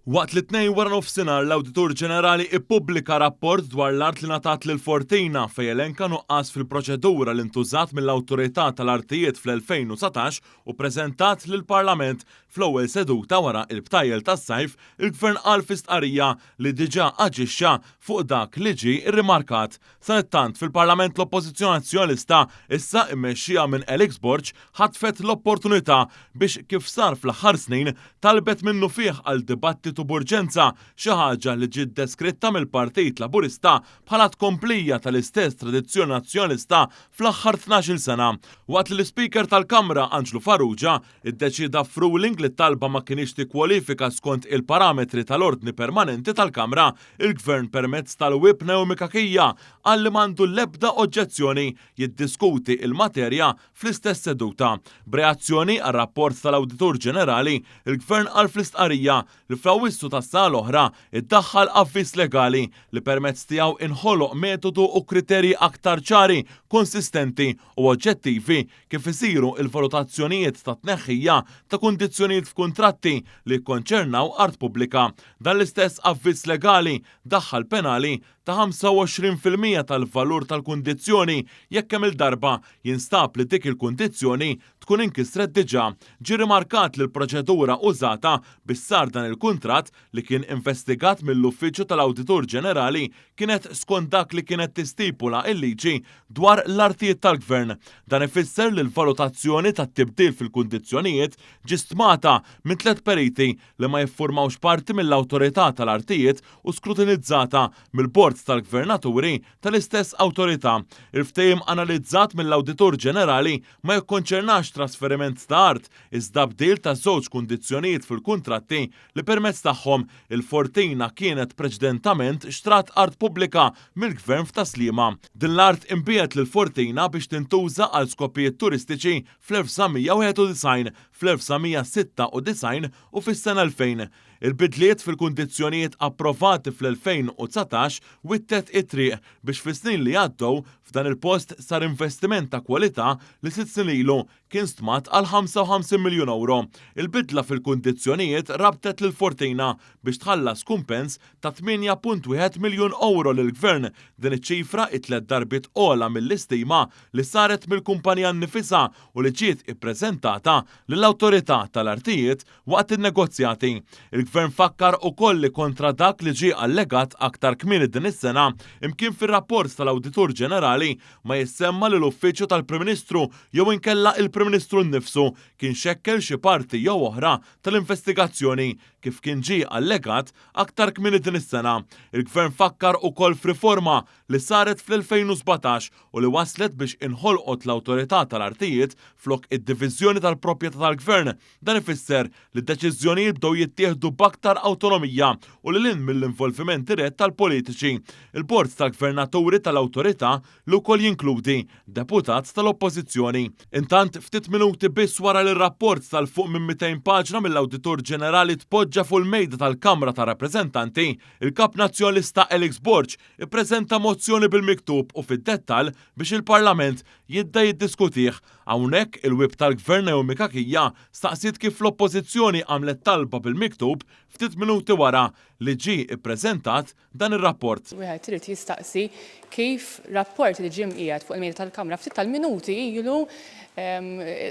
Waqt li t-Tnejn waranofsinhar l-Awditur Ġenerali ippubblika rapport dwar l-art li ngħatat lil Fortina fejn elenka nuqqas fil-proċedura li ntużat mill-Awtorità tal-Artijiet fl-2019 u ppreżentat lill-Parlament fl-ewwel seduta wara l-btajjel tas-sajf, il-Gvern qal fi stqarrija li diġà aġixxa fuq dak li ġie rrimarkat. Sadanittant, fil-Parlament l-Oppożizzjoni Nazzjonalista, issa mmexxija minn Alex Borg, ħatfet l-opportunità biex kif sar fl-aħħar snin, talbet minnufih għal dibattitu b'urġenza, xi ħaġa li ġiet deskritta mill-Partit Laburista bħala tkomplija tal-istess tradizzjoni Nazzjonalista fl-aħħar 12-il sena. Waqt li l-Ispeaker tal-Kamra Anġlu Farrugia iddeċieda f'ruling li t-talba ma kinitx tikkwalifika skont il-parametri tal-ordni permanenti tal-Kamra, il-Gvern permezz tal-Whip Naomi Cachia qal li m'għandu l-ebda oġġezzjoni jiddiskuti l-materja fl-istess seduta. B'reazzjoni għar-rapport tal-Awditur Ġenerali, il-Gvern qal fl-istqarrija li fl-Awwissu tas-sena l-oħra iddaħħal avviż legali li permezz tiegħu inħoloq metodu u kriterji aktar ċari, konsistenti u oġġettivi kif isiru l-valutazzjonijiet ta' tneħħija ta' kundizzjonijiet f'kuntratti li jikkonċernaw art pubblika. Dan l-istess avviż legali daħħal penali ta' 25% tal-valur tal-kundizzjoni jekk kemm-il darba jinstab li dik il-kundizzjoni tkun inkisret diġà. Ġie rimarkat li l-proċedura użata biex sar dan il-kuntratt li kien investigat mill-Uffiċċju tal-Awditur Ġenerali kienet skont dak li kienet tistipula l-liġi dwar l-artijiet tal-Gvern. Dan ifisser li l-valutazzjoni tat-tibdil fil-kundizzjonijiet ġie stmata minn tlett periti li ma jiffurmawx parti mill-Awtorità tal-Artijiet u skrutinizzata mill-Bord tal-Gvernaturi tal-istess awtorità. Il-ftehim analizzat mill-Awditur Ġenerali ma jikkonċernax trasferiment ta' art, iżda bdil ta' żewġ kundizzjonijiet fil-kuntratti li permezz tagħhom il-Fortina kienet preċedentament xtrat art pubblika mill-Gvern f'Tas-Sliema. Din l-art inbiegħet lill-Fortina biex tintuża għal skopijiet turistiċi fl-1991, fl-1996 u fis-sena 2000. Il-bidliet fil-kundizzjonijiet approvati fl-2019 wittet it-triq biex fis-snin li għaddew f'dan il-post sar investiment ta' kwalità li sitt snin ilu kien stmat għal 55 miljun ewro. Il-bidla fil-kundizzjonijiet rabtet lil Fortina biex tħallas kumpens ta' 8.1 miljun ewro lill-Gvern. Din iċ-ċifra hi tlett darbiet ogħla mill-istima li saret mill-kumpanija nnifisha u li ġiet ippreżentata lill-Awtorità tal-Artijiet waqt in-negozjati. Il-Gvern fakkar ukoll li kontra dak li ġie allegat aktar kmieni din is-sena, imkien fir-rapport tal-Awditur Ġenerali ma jissemma li l-Uffiċċju tal-Prim Ministru jew inkella il-Prim Ministru nnifsu kien xekkel xi parti jew oħra tal-investigazzjoni kif kien ġie allegat aktar kmieni din is-sena. Il-Gvern fakkar ukoll f'riforma li saret fl-2017 u li wasslet biex inħolqot l-Awtorità tal-Artijiet flok id-Diviżjoni tal-Proprjetà tal-Gvern. Dan ifisser li d-deċiżjonijiet bdew jittieħdu b'aktar awtonomija u lil hinn mill-involviment dirett tal-politiċi. Il-Bord tal-Gvernaturi tal-Awtorità li wkoll jinkludi deputat tal-Oppożizzjoni. Intant, ftit minuti biss wara li r-rapport tal fuq minn 200 paġna mill-Awditur Ġenerali tpoġġa fuq il-mejda tal-Kamra tar-Rappreżentanti, il-Kap Nazzjonalista Alex Borg ippreżenta mozzjoni bil-miktub u fid-dettall biex il-Parlament jibda jiddiskutih. Hawnhekk, il-Whip tal-Gvern Naomi Cachia staqsiet kif l-Oppożizzjoni għamlet talba bil-miktub ftit minuti wara li ġie ippreżentat dan ir-rapport. Wieħed irid jistaqsi kif rapport li ġie mqiegħed fuq il-mejda tal-Kamra ftit tal-minuti ilu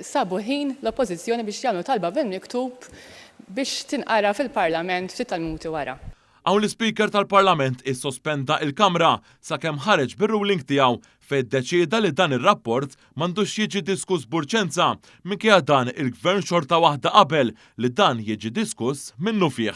sabu ħin l-Oppożizzjoni biex jagħmlu talba bil-miktub biex tinqara fil-Parlament ftit tal-minuti wara. Hawn l-Ispeaker tal-Parlament issospenda il-Kamra sakemm ħareġ bir-ruling tiegħu fejn ddeċieda li dan ir-rapport m'għandux jiġi diskuss b'urġenza. Minkejja dan, il-Gvern xorta waħda qabel li dan jiġi diskuss minnufih.